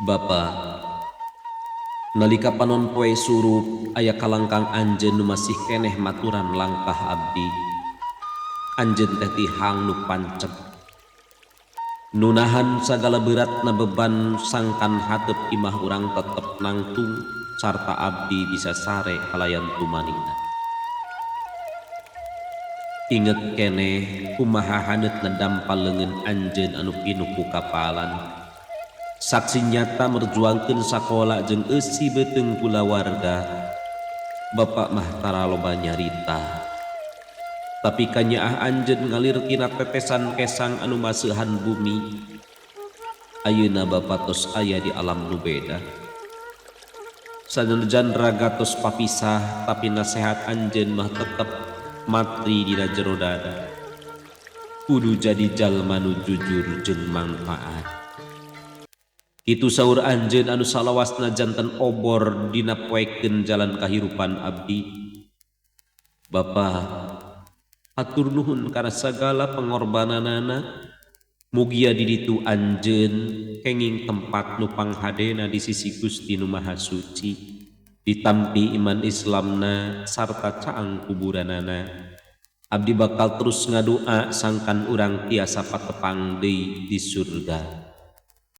Bapa, nalika panon poe surup aya kalangkang anjeun nu masih keneh maturan langkah abdi. Anjeun teh tihang nu panceg. Nu nahan sagala beratna beban sangkan hateup imah urang tetep nangtung sarta abdi bisa sare kalayan tumanina. Inget keneh kumaha haneutna dampal leungeun anjeun anu pinuh ku kapalan. Saksi nyata merjuangkeun sakola jeung eusi beuteung kulawarga. Bapak mah tara loba nyarita. Tapi kanyaah anjeun ngalir tina tetesan kesang anu maseuhan bumi. Ayeuna Bapak tos aya di alam nu beda. Sanajan raga tos papisah, tapi nasehat anjeun mah tetep matri dina jero dada. Kudu jadi jalma nu jujur jeung mangfaat. Kitu saur anjeun anu salawasna janten obor dina poekeun jalan kahirupan abdi. Bapa, hatur nuhun kana sagala pengorbananana. Mugia di ditu anjeun kenging tempat nu panghadena di sisi Gusti nu Maha Suci. Ditampi iman Islamna sarta caang kuburanana. Abdi bakal terus ngadua sangkan urang tiasa patepang deui di surga.